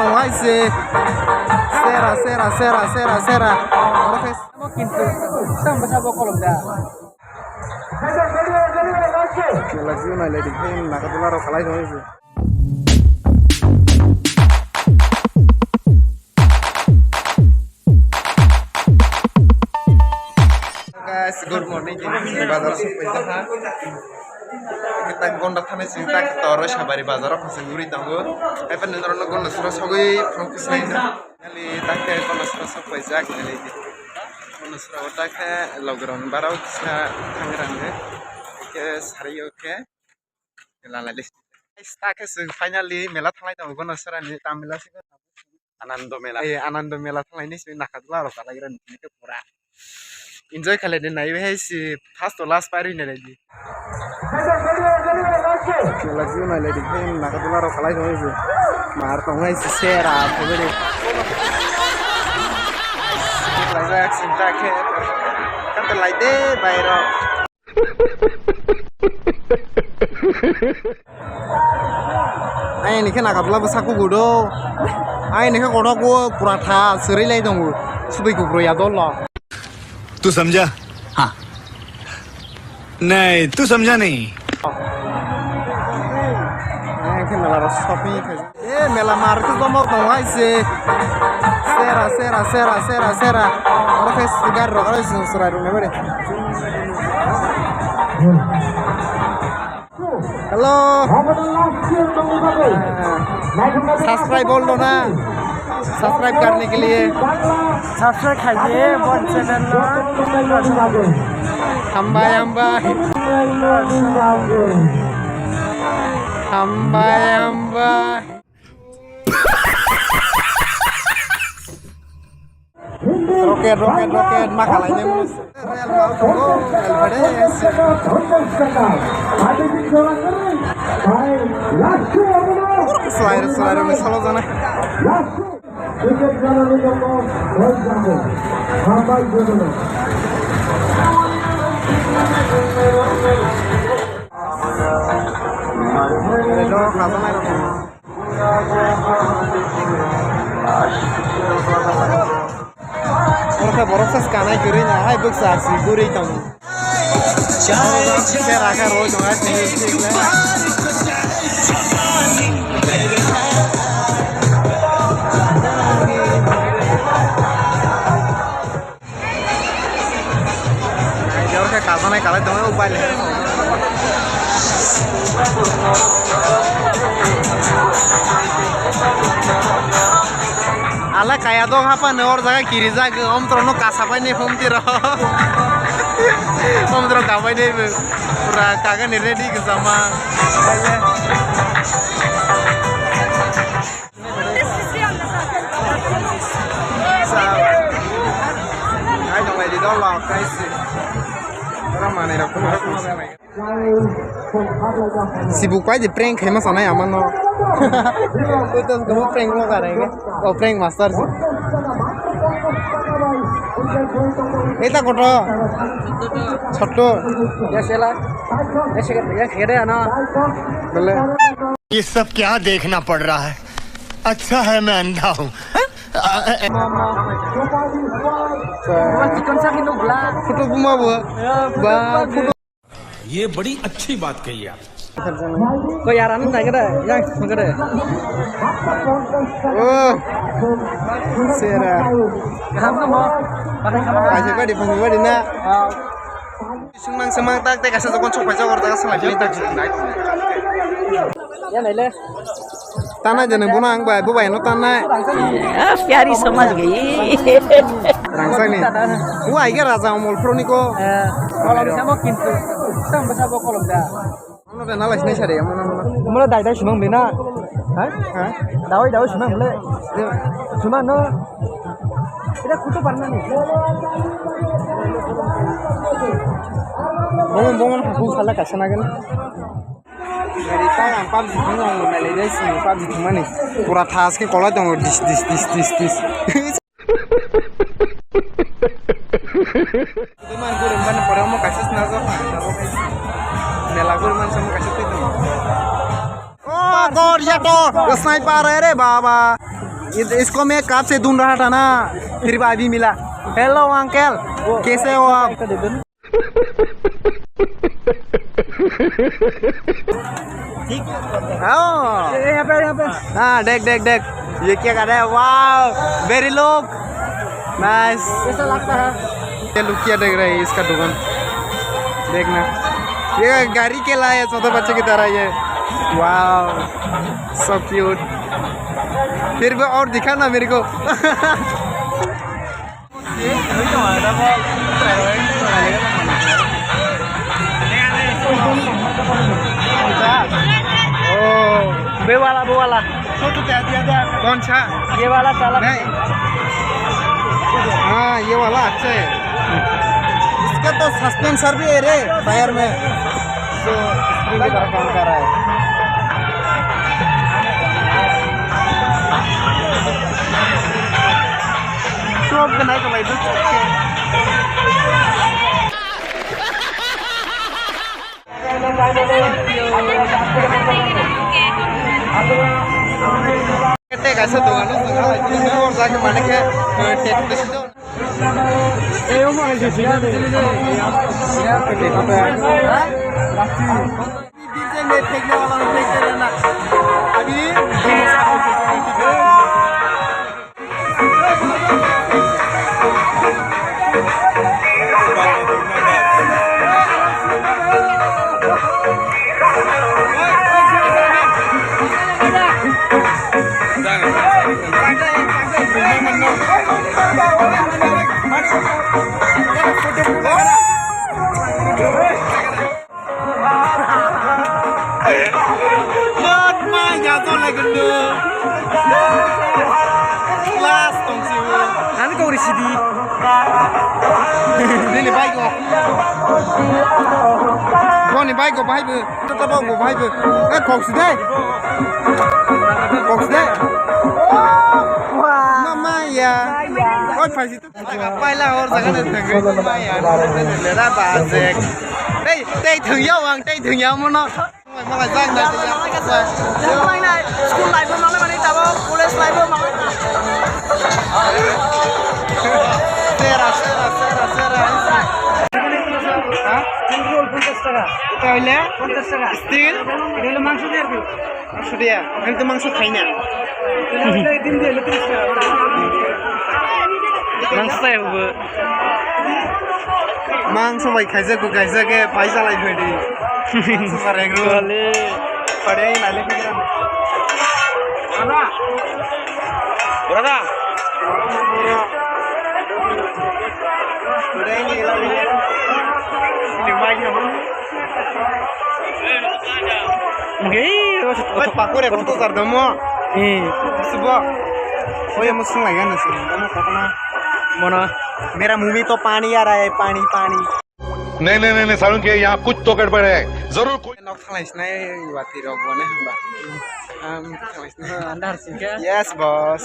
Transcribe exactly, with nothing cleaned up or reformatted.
Tong hai se. Sera, sera, sera, sera, sera. Oro khe. Kintu, sam basa bo kolom da. Mela view nai lai di, nagadula rok kalai tong hai se. Guys, good morning. Ini sini bazar sok paijak ha. Kita gonda thani sini tak toro sabari bazar rok sini guri tongo. Epen noro no gonda sura sogui phone kusai na. Nali tak te gonda sura sok paijak nali. Gonda sura o tak te loground barau kisa thangrang de. Ke sari o ke. Lalai le. Guys, ta khe chwng finally mela thanglai tongo, bono sora ni tam mela se. Anando mela. Eh, Anando mela thanglai ni se nagadula rok kalai gra ni pura. Enjoy khalai de nai hai si first to last pari nai di. Mela view nai lai di, nagadula rok kalai tongo se. Mar tong hai si sera phobere. Lai jak sinta khe. Kata lai de bai rok. Ai, ni khe nagadula bwsa kubudo. Ai, ni khe kothok o pura tha, siri lai tongo. Sudui kubro ya dolo. तू समझा? हाँ। नहीं, तू समझा नहीं। Ai, khe mela rok shopping khai. Eh, mela mar khe jomok tong hai se. Sera, sera, sera, sera, sera. Oro khe gari rok aro se surai rok nai bari. Hello. Subscribe bol do na. Subscribe karne ke liye. Subscribe khai diye, bon channel na. Hambai, hambai. Hambai, hambai. Rocket, rocket, rocket, ma khalai de mo. Slide, slide, ni solo jana. Oro khe borok sa skanai kwrwi na hai bwkcha si gurwi tongo. Sera khe roi tongo hai tini. Jor khe kasanai kalai tongo, upai le. Ala kaya dong hapa ne or jaga kiri jaga, om trono kasa pai ne phum tiro. Om tro kapai ne pura kaga ni ready ke sama. Ai tong lai di dol la kai si. Ora manai rok kuma kuma. Sibuk pai di prank khai ma sanai amano. Koi to kamu prank lo kare ke. Oh, prank master si. Eta koto. Chotto. Ya sela. Ya sela. Ya khere ano. Bole. ये सब क्या देखना पड़ रहा है? अच्छा है मैं अंधा हूँ। Photo buma bo. Ba, photo. ये बड़ी अच्छी बात कही आप। Ko yaran na gada, yang gada. Oh. Sera. Kaham ka mo? Pakai kamera. Pakai badi, pakai badi na. Sungmang sungmang tak tak asa jokon sok paisa kor tak asa lagi tak. Ya nai le. Tanai jane bono ang bai, bo bai no tanai. Ah, pyari samajh gayi. Rangsang ni. Bo ai ga raja Omol Pro ni ko. Eh, kalau bisa mau kintu. Sam bisa mau kolom dah. Ano da nalai sinai sari, ano ano. Mula dai dai sunang bina. Ha? Ha? Dawai dawai sunang le. Cuma no. Ida kutu parna ni. Bongon bongon haku sala kasana gani. Dari tai ang pabji thumani, ang mele dai si pabji thumani. Pura thas ke kolai tongo dis dis dis dis dis. Teman guru man pore omo kaisa sna jo. Mela guru man samo kaisa twi tong. Oh, God, ya to. Sniper, eh, re baba. ये, इसको मैं कब से ढूंढ रहा था ना, फिर भी अभी मिला। हेलो अंकल, कैसे हो आप? ठीक है। हाँ। ये यहाँ पे, यहाँ पे। हाँ, देख, देख, देख। ये क्या कर रहा है? Wow, very look। Nice। कैसा लगता है? ये look क्या देख रहा है इसका दुकान? देखना। ये गाड़ी के लाए है छोटे बच्चे की तरह ये। Wow, so cute। फिर भी और दिखा ना मेरे को। ओ, बे वाला, वो वाला। छोटू क्या दिया था? कौन सा? ये वाला चालक। नहीं। हाँ, ये वाला अच्छा है। इसका तो सस्पेंसर भी है रे, टायर में। तो स्प्रिंग की तरह काम कर रहा है। Suap ka nai ka bai duk. Kete kaisa dogan o saka lai tini o jaga mane khe, eh, tet bisi do. Kot ma ya to lai gulu. Class tong si wo. Ani ko ri sidi. Nini bai ko. Boni bai ko bai bu. Tata bong ko bai bu. Eh, kok si de. Kok si de. Wah. Mama ya. Oi, pai si. Paila hor jaga de thangwi maya lera bajek. Tei, tei thwngya ang, tei thwngya mono. Malai jak na. School life o malai mani tabo, college life o malai. Sera, sera, sera, sera. Ha? Roll পঞ্চাশ টাকা। এটা হইলে পঞ্চাশ টাকা। Steel? এটা হইলে মাংস দিয়ে আর কি। Mangsho diya, ang to mangso khai na. Mangso khai hubo. Mangso bai khaijak bo khaijak khe pai chalai phai di. Mangso bai rek ro. Kole. Pare ai nale khe gram. Ana. Brother. Pare ai nale. Ini mai khe. Hei, pakore, koto tar damo. Eh. Subo. Oye, mo sung lagi na sung. Damo kokona. Mono. Mera muvi to pani aa raha hai, pani, pani. नहीं, नहीं, नहीं, नहीं, सारुण के यहाँ कुछ तो गड़बड़ है, जरूर कोई। Nok thalai sinai wati rok bone hamba. Am thalai sinai. Andar singke. Yes, boss.